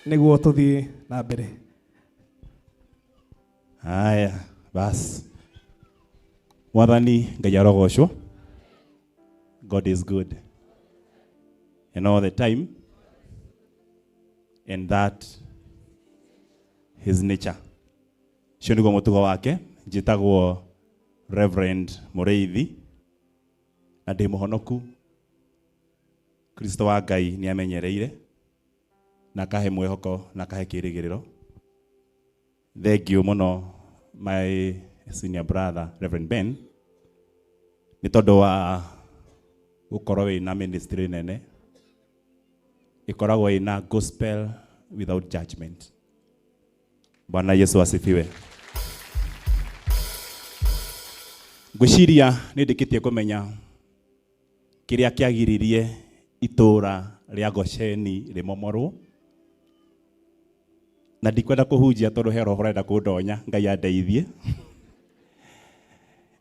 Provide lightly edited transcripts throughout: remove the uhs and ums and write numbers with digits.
Nĩguo tũthiĩ na mbere. Haya, bas. Mwathani Ngai arogocwo. God is good. And all the time. And that his nature. Ũcio nĩguo mũtugo wake. Njĩtagwo Reverend Mũrĩithi na ndĩ mũhonoku. Kristo wa Ngai nĩ amenyereire na akahe mwĩhoko na akahe kĩĩrĩgĩrĩro. Thank you mũno my senior brother Reverend Ben nĩ tondũ wa gũkorwo wĩna ministry nene ĩkoragwo ĩna gospel without judgment. Bwana Yesu asifiwe. Ngwĩciria nĩ ndĩkĩtie kũmenya kĩrĩa kĩagiririe itũũra rĩa Gosheni rĩmomorwo na ndikwenda kũhunjia tondũ he roho ũrenda kũndonya Ngai andeithie.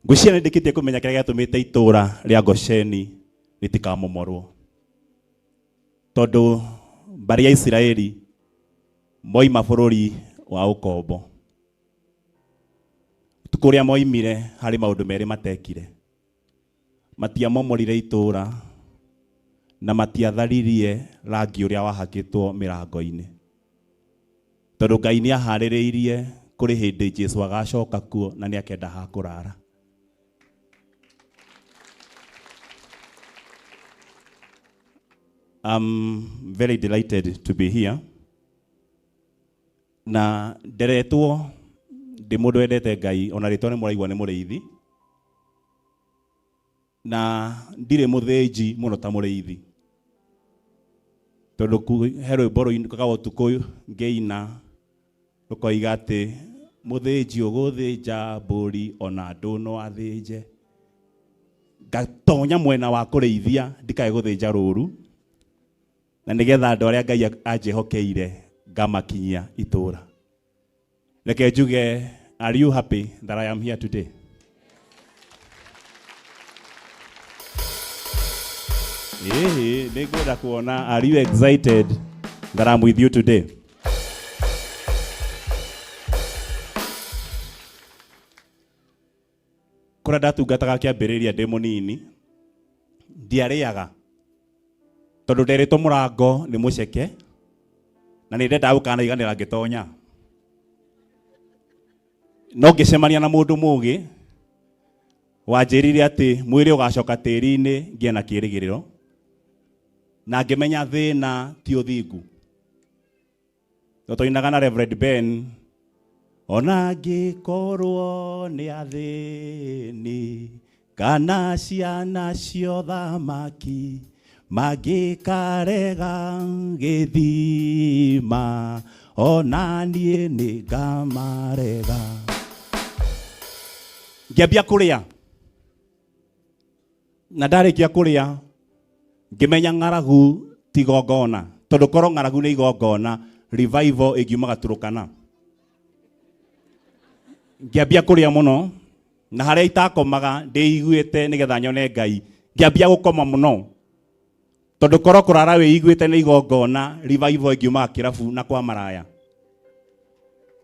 Ngwĩciria nĩ ndĩkĩtie kũmenya kĩrĩa gĩatũmĩte itũũra rĩa Gosheni rĩtikamomorwo tondũ mbarĩ ya Isiraeli moima bũrũri wa ũkombo. Ũtukũ ũrĩa moimire harĩ maũndũ merĩ matekire. Matiamomorire itũũra na matiatharirie rangi ũrĩa wahakĩtwo mĩrango-inĩ. Tondũ Ngai nĩ aharĩrĩirie kũrĩ hĩndĩ Jesu agacoka kuo na nĩ akenda ha kũrara. I'm very delighted to be here. Na nderetwo ndĩ mũndũ wendete Ngai ona rĩtwa nĩ mũraigua nĩ mũrĩithi. Na ndirĩ mũthĩnji mũno ta mũrĩithi. Tondũ he rwĩmbo rũinũkaga ũtukũ ngĩina rũkoiga atĩ mũthĩnji ũgũthĩnja mbũri ona andũ no athĩnje. Ngatonya mwena wa kũrĩithia ndikae gũthĩnja rũru na nĩgetha andũ arĩa Ngai anjĩhokeire ngamakinyia itũra. Reke njuge, are you happy that I am here today? Ĩhĩ, nĩ ngwenda kuona, are you excited that I'm with you today? Kũrĩa ndatungataga kĩambĩrĩria ndĩ mũnini, ndiarĩaga tondũ nderĩtwo mũrango nĩ mũceke na nĩ ndendaga gũkanaiganĩra ngĩtonya. No ngĩcemania na mũndũ mũgĩ wanjĩrire atĩ mwĩrĩ ũgacoka tĩri-inĩ ngĩe na kĩrĩgĩrĩro, na ngĩmenya thĩna ti ũthingu. No twainaga na Reverend Ben ona ngĩkorwo nĩ athĩni kana ciana ciothamaki mangĩkarega gĩthima ona niĩ nĩ ngamarega. Ngĩambia kũrĩa na ndarĩkia kũrĩa ngĩmenya ng'aragu ti igongona tondũ korwo ng'aragu nĩ igongona revival ĩngiumaga Turukana. Ngĩambia kũrĩa mũno na harĩa itakomaga ndĩiguĩte nĩgetha nyone Ngai ngĩambia gũkoma mũno tondũ korwo kũrara wĩiguĩte nĩ igongona revival ĩngiumaga kĩrabu na kwa maraya.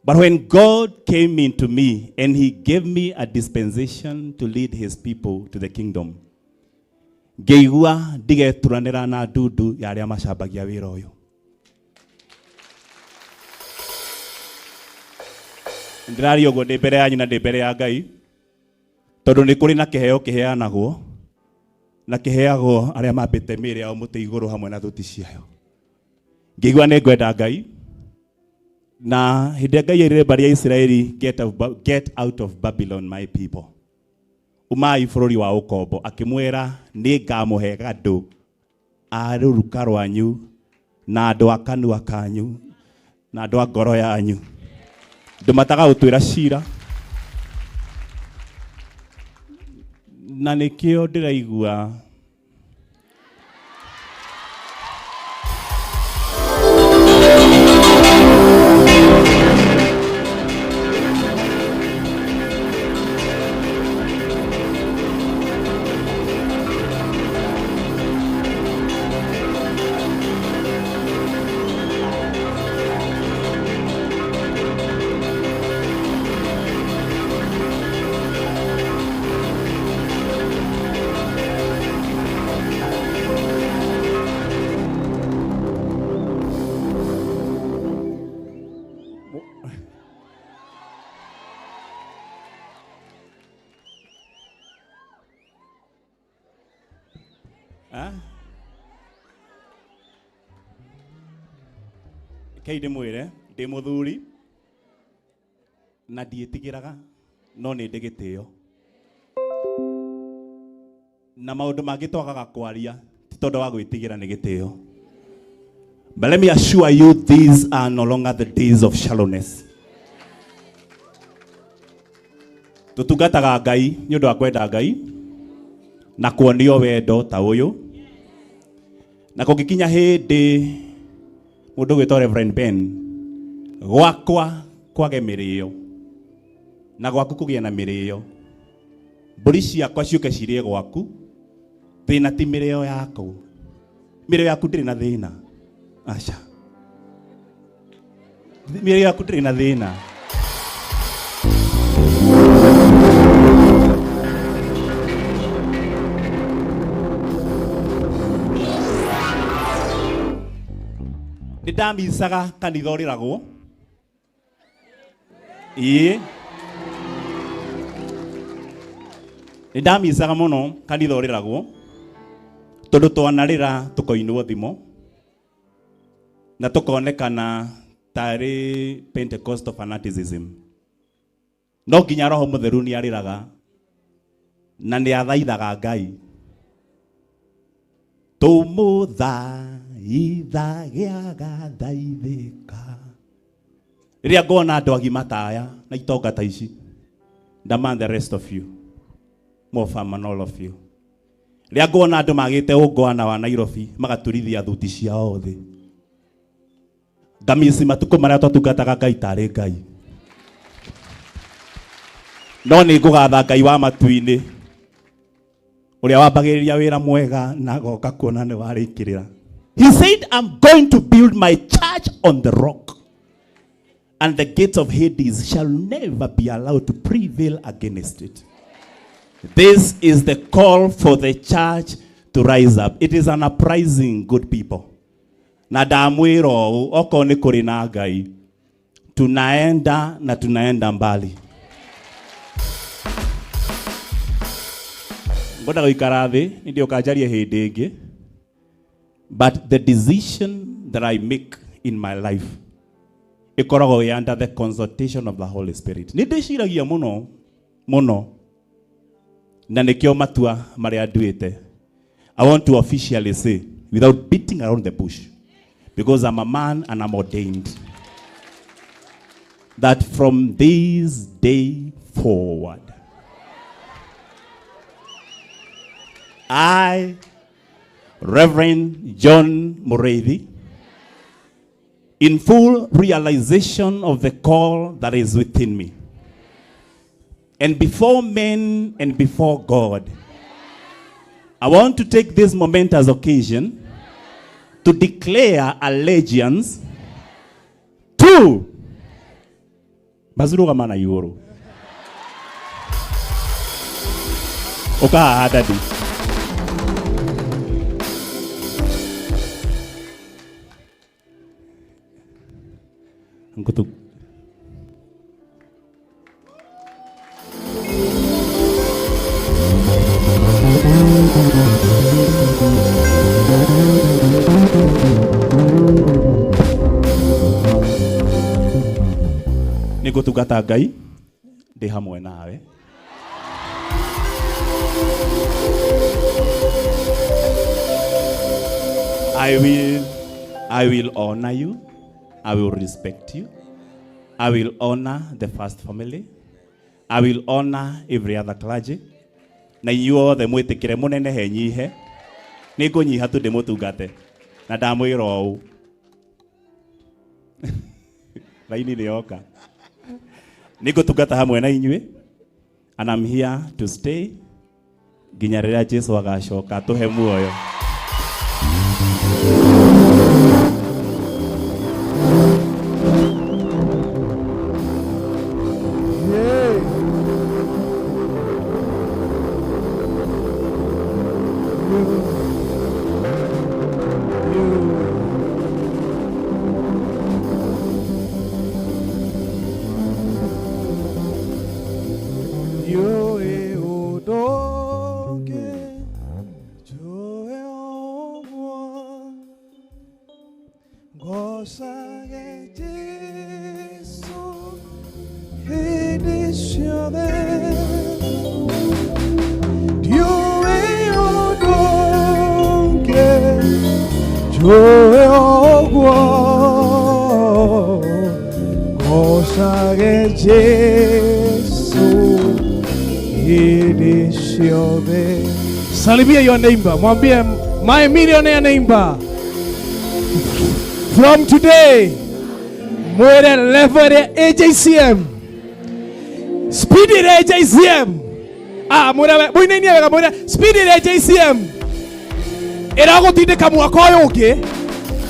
But when God came into me and he gave me a dispensation to lead his people to the kingdom, ngĩigua ndigeturanĩra na ndundu ya arĩa macambagia wĩra ũyũ. Ndĩraria ũguo ndĩ mbere yanyu na ndĩ mbere ya Ngai, tondũ nĩ kũrĩ na kĩheo kĩheanagwo na kĩheagwo arĩa mambĩte mĩĩrĩ yao mũtĩ igũrũ hamwe na thuti ciayo. Ngĩigua nĩ ngwenda Ngai, na hĩndĩ ĩrĩa Ngai erire mbarĩ ya Isiraeli, get out of Babylon my people, umai bũrũri wa ũkombo, akĩmwĩra nĩ ngamũhe andũ a rũruka rwanyu na andũ a kanua kanyu na andũ a ngoro yanyu, andũ matagagũtuĩra cira. Na nĩkĩo ndĩraigua Ah? Kei ndĩmwĩre ndĩ mũthuri na ndiĩtigĩraga no nĩ ndĩ gĩtĩo na maũndũ mangĩ twagaga kwaria ti tondũ wa gwĩtigĩra nĩ gĩtĩo. But let me assure you, these are no longer the days of shallowness. Tutungataga Ngai nĩ ũndũ wa kwenda Ngai na kuonio wendo ta ũyũ, na kũngĩkinya hĩndĩ mũndũ gwĩtwo Reverend Ben gwakwa kwage mĩrĩo na gwaku kũgĩe na mĩrĩo, mbũri ciakwa ciũke cirĩe gwaku, thĩna ti mĩrĩo yaku, mĩrĩo yaku ndĩrĩ na thĩna, aca, mĩrĩo yaku ndĩrĩ na thĩna. Nĩ ndamicaga kanitha ũrĩragwo, ĩĩ, nĩ ndamicaga mũno kanitha ũrĩragwo, tondũ twanarĩra tũkoinwo thimo na tũkonekana tarĩ Pentecostal fanaticism. No nginya Roho Mũtheru nĩ arĩraga na nĩ athaithaga Ngai tũmũthaithagia thaithĩka. Rĩrĩa ngona andũ agima taya na itonga ta ici, demand the rest of you more fam and all of you. Rĩrĩa ngona andũ magĩte ũngwana wa Nairobi magaturithia thuti ciao thĩ, ngamici matukũ marĩa twatungataga Ngai tarĩ Ngai. No nĩ ngũgatha Ngai wa matu-inĩ ũrĩa wambagĩrĩria wĩra mwega na agoka kuona nĩ warĩkĩrĩra. He said, I'm going to build my church on the rock, and the gates of Hades shall never be allowed to prevail against it. This is the call for the church to rise up. It is an uprising, good people. Na ndamwĩra ũũ, okorwo nĩ kũrĩ na Ngai, tunaenda na tunaenda mbali. Ngwenda gũikara thĩ nĩ ndĩũka njarie hĩndĩ ĩngĩ, but the decision that I make in my life ĩkoragwo ĩ under the consultation of the Holy Spirit. Nĩ ndĩciragia mũno mũno, na nĩkĩo matua marĩa nduĩte, I want to officially say without beating around the bush, because I'm a man and I'm ordained, that from this day forward, I, Reverend John Mureithi, in full realization of the call that is within me, and before men and before God, I want to take this momentous occasion to declare allegiance to Bazuruga mana igũrũ ũkahaha dadi Ngutu. Nĩ ngũtungata Ngai ndĩ hamwe nawe. I will honor you. I will respect you. I will honor the first family. I will honor every other clergy. Na inyuothe mwĩtĩkĩre mũnenehe nyihe. Nĩ ngũnyiha tu ndĩmũtungate. Na ndamwĩra ũũ. Raini nĩ yoka. Nĩ ngũtungata hamwe na inyuĩ. And I'm here to stay nginya rĩrĩa Jesu agacoka atũhe muoyo. Yoe odoke, joe. Ngocage Jesu hĩndĩ ciothe. Ndiũĩ ũndũ ũngĩ, njũĩ ũguo. Ngocage Jesu hĩndĩ ciothe. Salimia your neighbor, mwambie, "My millionaire neighbor, from today," mwĩre level ĩrĩa AJCM, speed ĩrĩa AJCM, ah, mwĩre mũinainie wega, mwĩre speed ĩrĩa AJCM ĩragũtindĩka mwaka ũyũ ũngĩ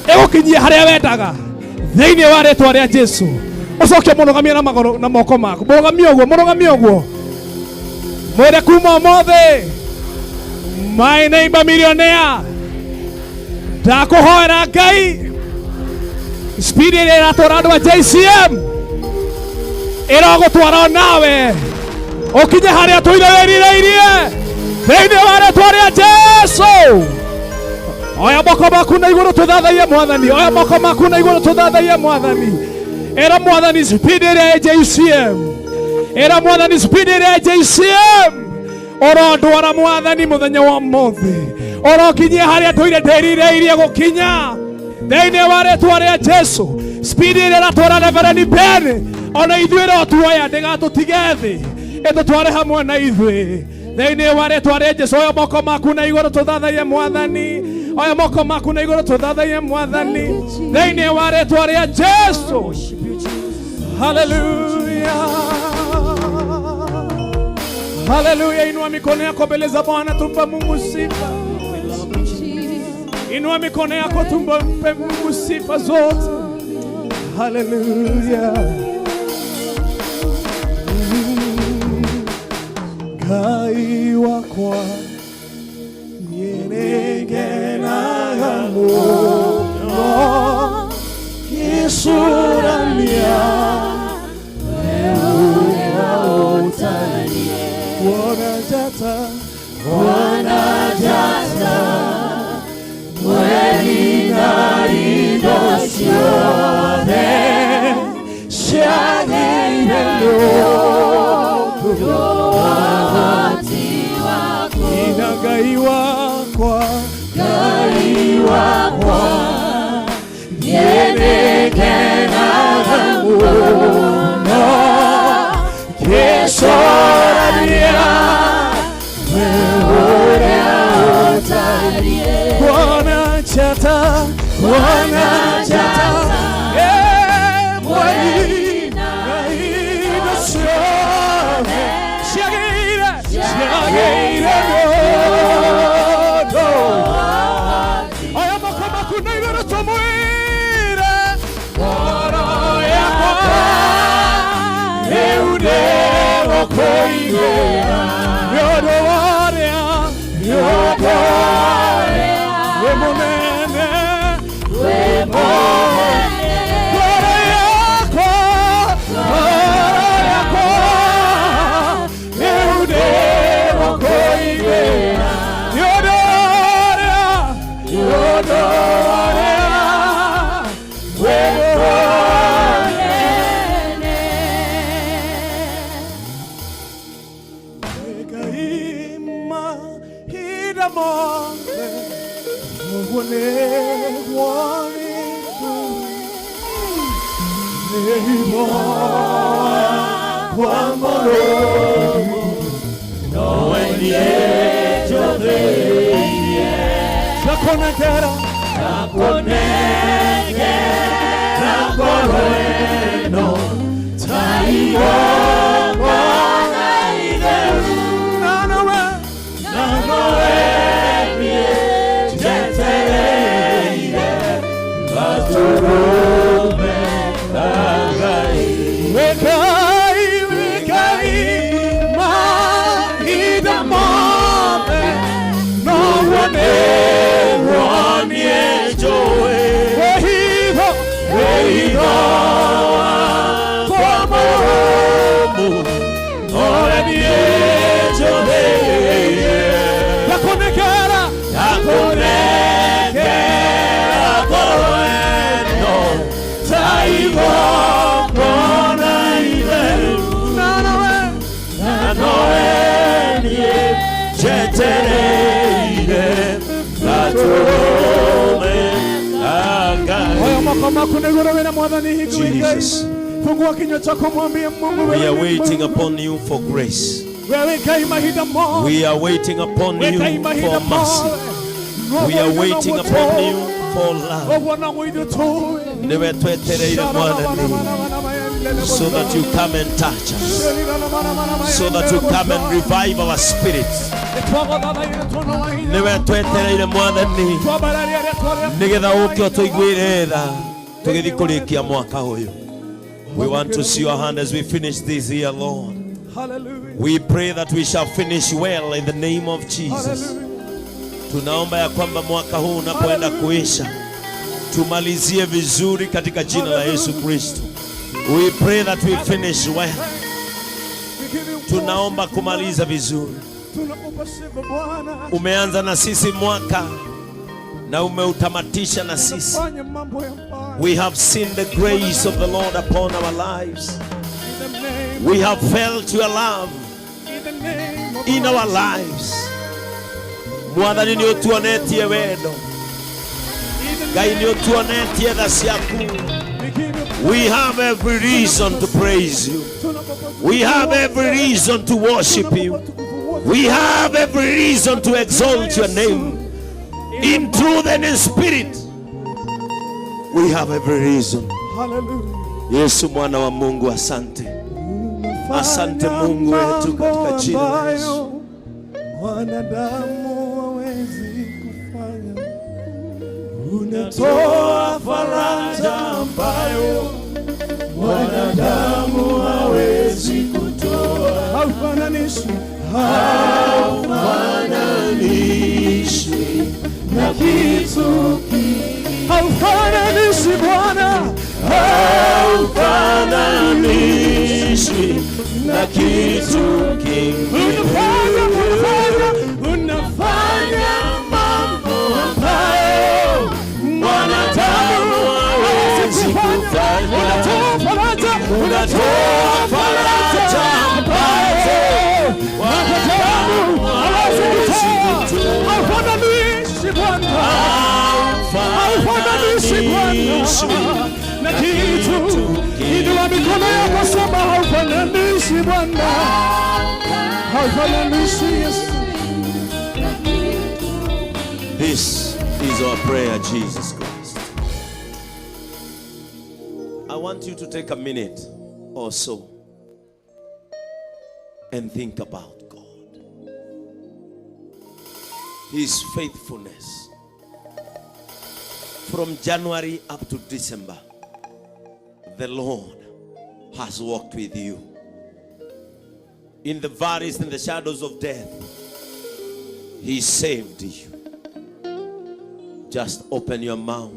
ĩgũkinyia harĩa wendaga thĩinĩ wa rĩtwa rĩa Jesu. Ũcoke mũrũgamie na magũrũ na moko maku, mũrũgamie ũguo, mũrũgamie ũguo, mwĩre kuma ũmũthĩ, "My neighbor millionaire, ndakũhoera Ngai, speed ĩrĩa ĩratwara andũ a JCM ĩrogũtwara nawe ũkinye harĩa tũire wĩrirĩirie thĩinĩ wa rĩtwa rĩa Jesu." Oya moko maku na igũrũ tũthathaiye Mwathani. Oya moko maku na igũrũ tũthathaiye Mwathani. Ĩra Mwathani speed ĩrĩa JCM, ĩra Mwathani speed ĩrĩa JCM ũrondwara, Mwathani, mũthenya wa ũmũthĩ ũrokinyia harĩa tũire ndĩrirĩirie gũkinya thĩinĩ wa rĩtwa rĩa Jesu. Speed ĩrĩa ĩratwara Reverend Ben, ona ithuĩ rotuoya, ndĩgatũtige thĩ, ĩtũtware hamwe na ithuĩ thĩinĩ wa rĩtwa rĩa Jesu. Oya moko maku na igũrũ tũthathaiye Mwathani. Oya moko maku na igũrũ tũthathaiye Mwathani thĩinĩ wa rĩtwa rĩa Jesu. Haleluya, haleluya! Inua mikono yako mbele za Bwana, tumpa Mungu sifa. Inua mikono yako, tumpe Mungu sifa zote. Haleluya. Ngai wakwa, niĩ nĩngenaga mũno ngĩcũrania ũrĩa ũtariĩ. Kuona njata, kuona njata, mweri na indo ciothe ciagĩire nĩ ũndũ ina. Ngai wakwa, Ngai wakwa, niĩ nĩngenaga mũno ngĩcũrania ũrĩa ũtariĩ. Kuona njata, kuona njata, mweri na indo ciothe ciagĩire, ciagĩire nĩ ũndũ. Oya moko maku na igũrũ tũmwĩre, ngoro yakwa rĩu nĩgũkũigĩra nĩ ũndũ warĩa, nĩ ũndũ wĩ mũnene, wĩ mũnene. Ngoro yakwa, ngoro yakwa rĩu nĩgũkũigĩra nĩ ũndũ warĩa, nĩ ũndũ warĩa wĩ mũnene. Ngai mahinda mothe, ũguo nĩguo nĩho kwa mũrũmu Nowe niĩ njũthĩirie. Ndakonekera, Ndakũnengera ngoro ĩno ta igongona itheru. Na nawe, Na nowe niĩ njetereire gatũrũme ka Ngai. Wĩ Ngai, wĩ Ngai mahinda mothe, noguo nĩguo niĩ njũĩ wĩhitho, wĩhitho wakwa mũrũmu, nowe niĩ njũthĩrĩirie. Ndakonekera, Ndakũnengera ngoro ĩno. maku na igũrũ wĩra Mwathani hingo Ngai. Jesus. Fungua kinywa chako mwambie Mungu We wewe are ni waiting Mungu. upon you for grace. Wewe Ngai mahinda mothe. We are waiting upon We Ngai you mahinda for mercy. mothe. We are waiting upon you for love. Ũguo noguo ithuĩ tũĩ. Nĩwe twetereire Mwathani, so that you come and touch us, so that you come and revive our spirits. Nĩwe twetereire Mwathani, nĩgetha ũke ũtũiguĩre tha tũgĩthiĩ kũrĩkia mwaka ũyũ. We want to see your hand as we finish this year, Lord. Hallelujah. We pray that we shall finish well in the name of Jesus. Hallelujah. Tunaomba ya kwamba mwaka huu unapoenda kuisha tumalizie vizuri katika jina la Yesu Kristo. We pray that we finish well. We give you Tunaomba worship kumaliza vizuri. Tunakupa sifa Bwana. Umeanza na sisi mwaka na umeutamatisha na sisi. Fanya mambo ya Bwana. We have seen the grace of the Lord upon our lives. In the name, We have felt your love in the name of in our lives. Mwathani nĩ ũtuonetie wendo. In the Ngai nĩ name, ũtuonetie tha ciaku. we give you We have every reason to praise you. tunakupa We have every reason to worship you. We have every reason to exalt your name in truth and in spirit. We have every reason. Hallelujah. Yesu mwana wa Mungu, asante. Asante Mungu wetu katika jina la Yesu. Ambayo Wanadamu hawezi kufanya. Unatoa faraja ambayo wanadamu hawezi kutoa. Haufananishwi, haufananishwi na kitu kingine. Haufananishwi Bwana, Haufananishwi na kitu kingine. Unafanya, unafanya, unafanya mambo ambayo mwanadamu hawezi kufanya. Unatoa faraja, unatoa faraja ambayo mwanadamu hawezi kutoa. Haufananishi Bwana, haufananishi Bwana na kitu. Inua mikono yako, sema haufananishi Bwana, haufananishi Yesu. This is our prayer, Jesus Christ. I want you to take a minute or so and think about God, His faithfulness from January up to December. The Lord has walked with you. In the valleys and the shadows of death, He saved you. Just open your mouth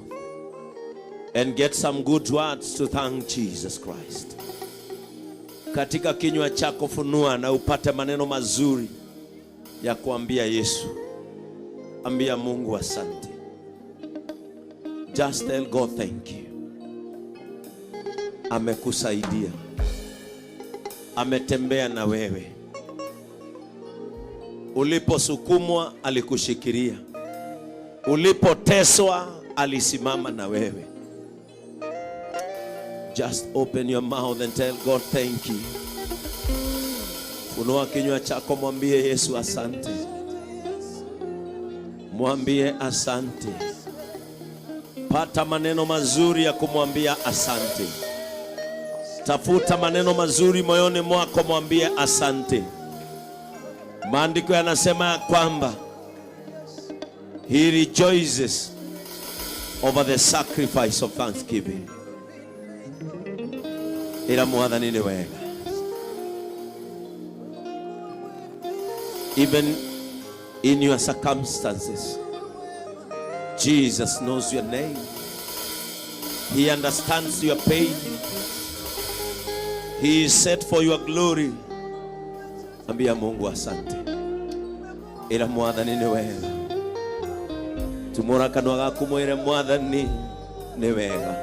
and get some good words to thank Jesus Christ. Katika kinywa chako funua na upate maneno mazuri ya kuambia Yesu. Ambia Mungu asante. Just tell God thank you. Amekusaidia. Ametembea na wewe. Uliposukumwa alikushikilia. Ulipoteswa alisimama na wewe. Just open your mouth and tell God thank you. Funua kinywa chako mwambie Yesu asante. Mwambie asante. Pata maneno mazuri ya kumwambia asante. Tafuta maneno mazuri moyoni mwako, mwambie asante. Maandiko yanasema ya kwamba he rejoices over the sacrifice of thanksgiving. Ila Mwathani nĩ wega. Even in your circumstances, Jesus knows your name. He understands your pain. He is set for your glory. Ambia Mungu asante. Ila Mwathani nĩ wega. Tumũra kanua gaku mwĩre Mwathani nĩ wega.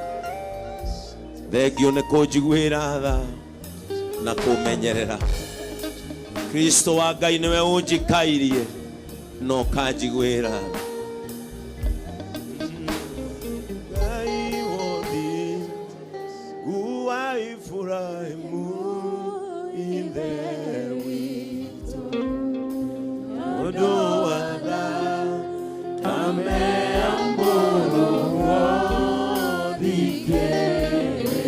Thengio nĩ kũnjiguĩra tha na kũmenyerera. Kristo wa Ngai nĩwe ũnjikairie na ũkanjiguĩra tha. Ngai wothingu. Ibrahimu ithe witũ ũndũ wa thakame ya mũrũguo thikĩrĩria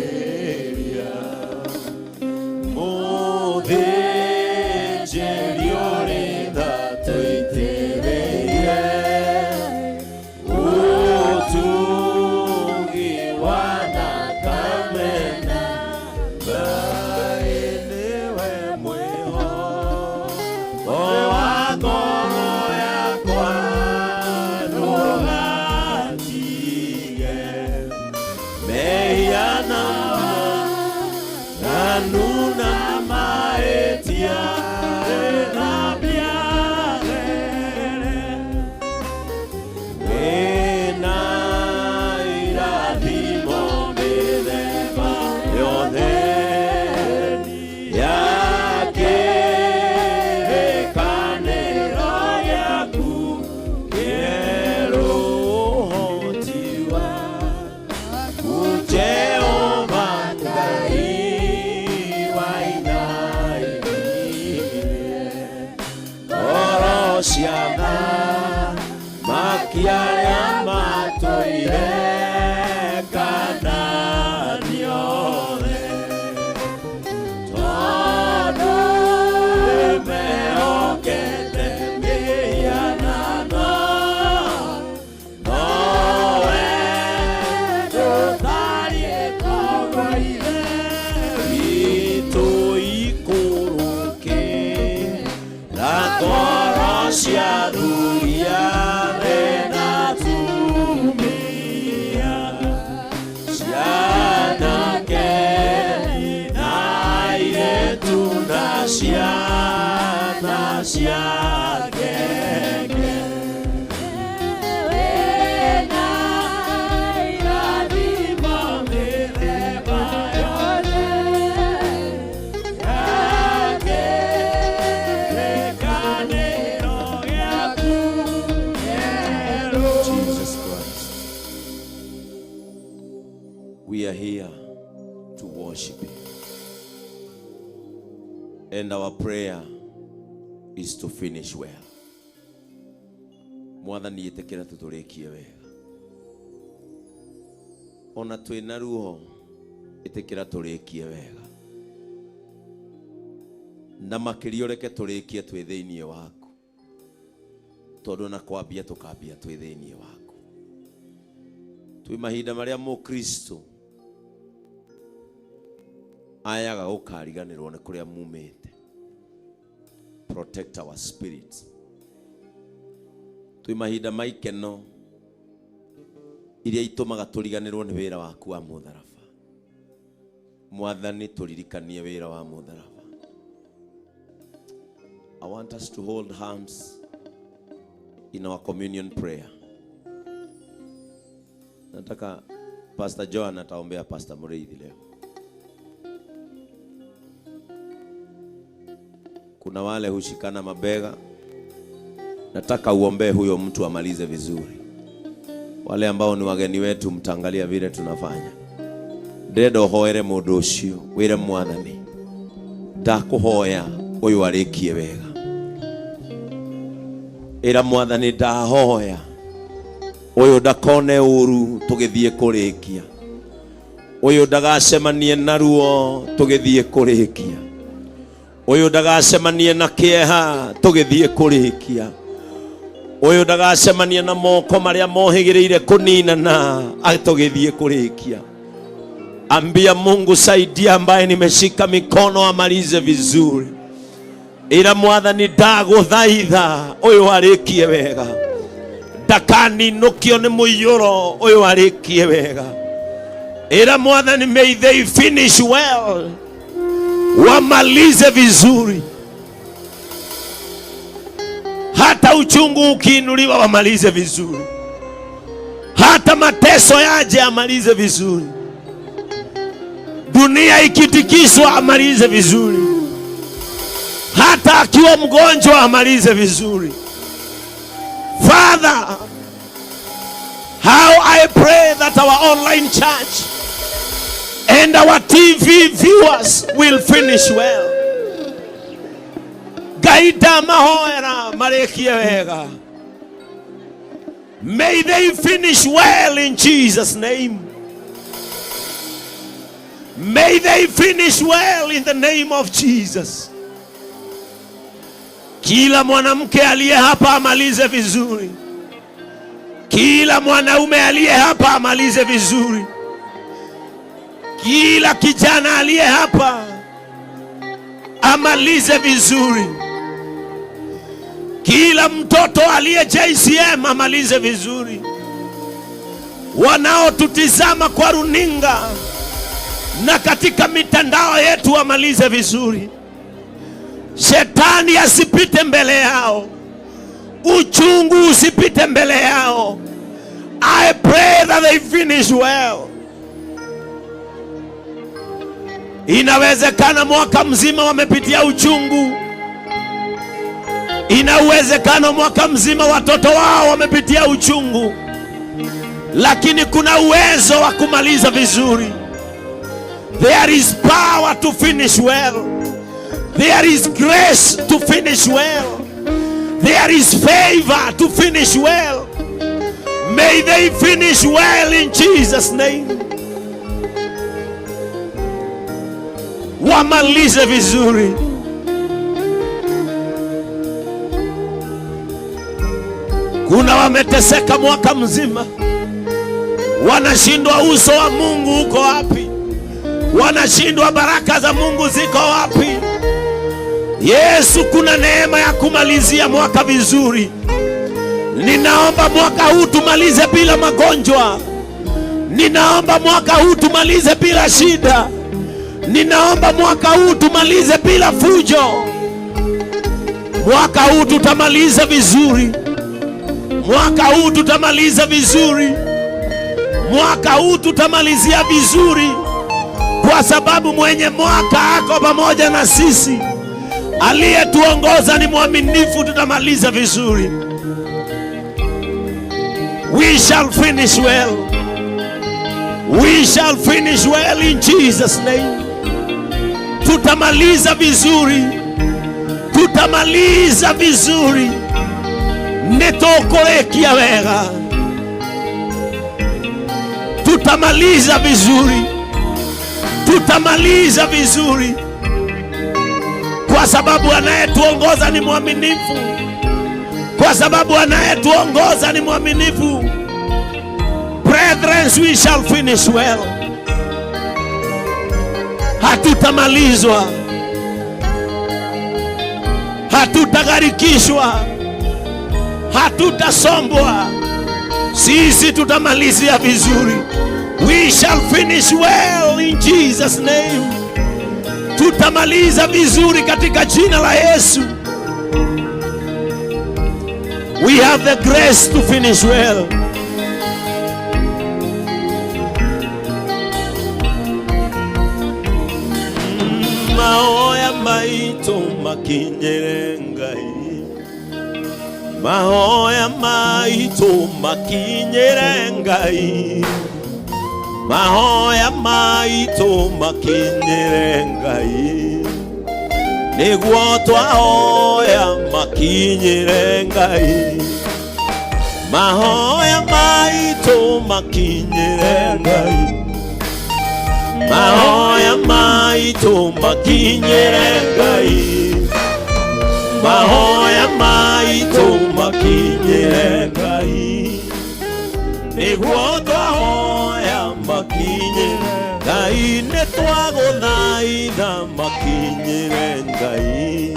mũthĩnjĩri ũrĩ tha tũitĩrĩrie ũtugi wa thakame na Ngai nĩwe mwĩhoko wa ngoro yakwa ndũgatige mehia na ng'anu na mahĩtia thambia there wĩna irathimo mĩthemba yothe ya kĩrĩkanĩro gĩaku kĩerũ ũhoti waku Jehova Ngai wainainirie ngoro cia athamaki arĩa matũire Kanaani othe tondũ nĩmehokete mĩhianano nowe ndũtariĩ taguo Ithe witũ ikũrũkĩra ngoro cia athuri othe na atumia cianake na airĩtu na ciana cia ngenge. Wĩna irathimo mĩthemba yothe ya kĩrĩkanĩro gĩaku kĩerũ. Jesus Christ. We are here to worship Him. And our prayer is to finish well. Mwathani ĩtĩkĩra tũtũrĩkie wega. Ona twĩna ruo ĩtĩkĩra tũrĩkie wega. Na makĩria ũreke tũrĩkie twĩ thĩinĩ waku. Tondũ na kwambia tũkambia twĩ thĩinĩ waku. Twĩ mahinda marĩa mũkristo ayaga gũkariganĩrwo nĩ kũrĩa mumĩte. Protect our spirits. Twĩ mahinda ma ikeno iria itũmaga tũriganĩrwo nĩ wĩra waku wa mũtharaba. Mwathani tũririkanie wĩra wa mũtharaba. I want us to hold hands in our communion prayer. Nataka Pastor Joan ataombea Pastor Mureithi leo. Kuna wale hushikana mabega. Nataka uombee huyo mtu amalize vizuri. Wale ambao ni wageni wetu mtaangalia vile tunafanya. Ndĩrenda ũhoere mũndũ ũcio wĩre mwathani ndakũhoya ũyũ arĩkie wega. Ĩra mwathani ndahoya ũyũ ndakone ũru tũgĩthiĩ kũrĩkia, ũyũ ndagacemanie na ruo tũgĩthiĩ kũrĩkia, ũyũ ndagacemanie na kĩeha tũgĩthiĩ kũrĩkia, ũyũ ndagacemanie na moko marĩa mohĩgĩrĩire kũninana tũgĩthiĩ kũrĩkia. Ambia Mungu, saidia ambaye nimeshika mikono amalize vizuri. Ĩra mwathani ndagũthaitha ũyũ arĩkie wega, ndakaninũkio nĩ mũiyũro ũyũ arĩkie wega. Ĩra mwathani may they finish well, wamalize vizuri, hata uchungu ukiinuliwa wamalize vizuri, hata mateso yaje amalize vizuri, dunia ikitikiswa amalize vizuri, hata akiwa mgonjwa amalize vizuri. Father, how I pray that our online church and And our TV viewers will finish well. Ngai ndamahoera marĩkie wega. May they finish well in Jesus' name. May they finish well in the name of Jesus. Kila mwanamke aliye hapa amalize vizuri. Kila mwanaume aliye hapa amalize vizuri. Kila kijana aliye hapa amalize vizuri. Kila mtoto aliye JCM amalize vizuri. Wanaotutizama kwa runinga na katika mitandao yetu wamalize vizuri. Shetani asipite mbele yao, uchungu usipite mbele yao. I pray that they finish well. Inawezekana mwaka mzima wamepitia uchungu. Ina uwezekano mwaka mzima watoto wao wamepitia uchungu, lakini kuna uwezo wa kumaliza vizuri. There is power to finish well. There is grace to finish well. There is favor to finish well. May they finish well in Jesus' name. Wamalize vizuri. Kuna wameteseka mwaka mzima, wanashindwa uso wa Mungu uko wapi? Wanashindwa baraka za Mungu ziko wapi? Yesu, kuna neema ya kumalizia mwaka vizuri. Ninaomba mwaka huu tumalize bila magonjwa. Ninaomba mwaka huu tumalize bila shida. Ninaomba mwaka huu tumalize bila fujo. Mwaka huu tutamaliza vizuri. Mwaka huu tutamaliza vizuri. Mwaka huu tutamalizia vizuri, kwa sababu mwenye mwaka ako pamoja na sisi. Aliyetuongoza ni mwaminifu, tutamaliza vizuri. We shall finish well. We shall finish well in Jesus' name. Tutamaliza vizuri, tutamaliza vizuri. Nĩtũkũrĩkia wega, tutamaliza vizuri, tutamaliza vizuri, kwa sababu anayetuongoza ni mwaminifu, kwa sababu anayetuongoza ni mwaminifu. Brethren, we shall finish well. Hatutamalizwa, hatutagharikishwa, hatutasombwa. Sisi tutamalizia vizuri. We shall finish well in Jesus' name. Tutamaliza vizuri katika jina la Yesu. We have the grace to finish well. Mahoya maitũ makinyĩre Ngai, mahoya maitũ makinyĩre Ngai, mahoya maitũ makinyĩre Ngai, nĩguo twahoya makinyĩre Ngai, mahoya maitũ makinyĩre Ngai, mahoya maitũ makinyĩre Ngai, mahoya maitũ makinyĩre Ngai, nĩguo twahoya makinyĩre Ngai, nĩ twagũthaitha makinyĩre Ngai,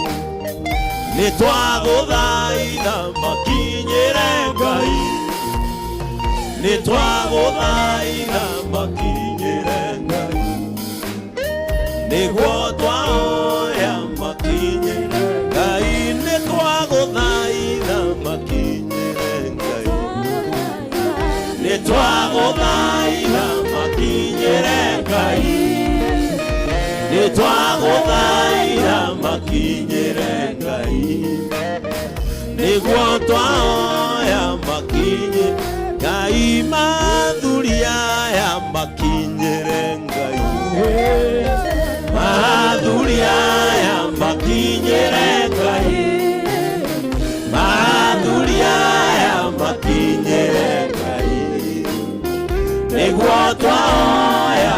nĩ twagũthaitha makinyĩre Ngai, nĩ twagũthaitha makinyĩre Ngai, nĩguo twahoya makinyĩre Ngai, nĩ twagũthaitha makinyĩre Ngai, nĩ twagũthaitha makinyĩre Ngai, nĩ twagũthaitha makinyĩre Ngai, nĩguo twahoya makinyĩre Ngai, mathuri aya makinyĩre Ngai. Twahoya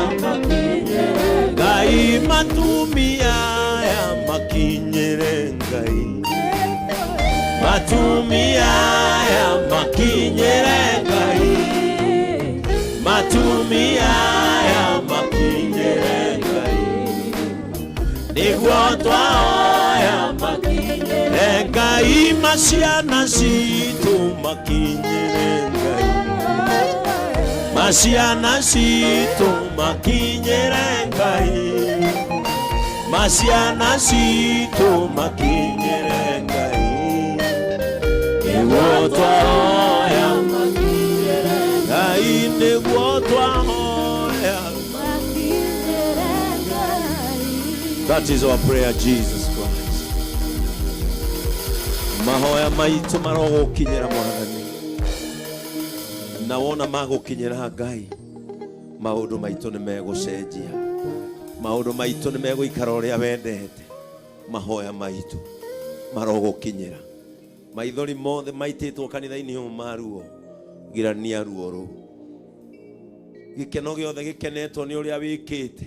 Ngai, matumia aya makinyĩre Ngai, matumia aya makinyĩre Ngai, matumia aya makinyĩre Ngai, nĩguo twahoya makinyĩre Ngai, maciana citũ makinyĩre Ngai, maciana citũ makinyĩre Ngai, maciana citũ makinyĩre Ngai, nĩguo twahoya Ngai, nĩguo twahoya. That is our prayer, Jesus Christ. Mahoya maitũ marogũkinyĩra Mwathani, na wona magũkinyĩra Ngai, maũndũ maitũ nĩ megũcenjia, maũndũ maitũ nĩ megũikara ũrĩa wendete. Mahoya maitũ marogũkinyĩra. Maithori mothe maitĩtwo kanitha-inĩ ũyũ maruo, girania ruo rũu. Gĩkeno gĩothe gĩkenetwo nĩ ũrĩa wĩkĩte,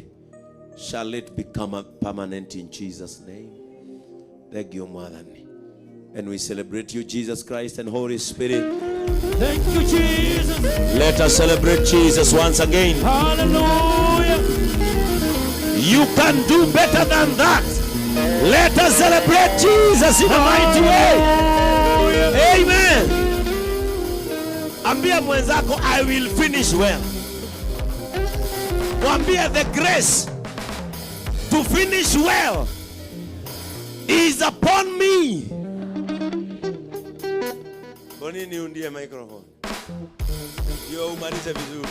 shall it become a permanent in Jesus' name. Thank you, Mwathani, and we celebrate you, Jesus Christ and Holy Spirit. Thank you, Jesus. Let us celebrate Jesus once again. Hallelujah. You can do better than that. Let us celebrate Jesus in a mighty way. Amen. Ambia mwenzako, "I will finish well." Mwambie, "The grace to finish well is upon me." Kwa nini undie microphone? Ndio umalize vizuri.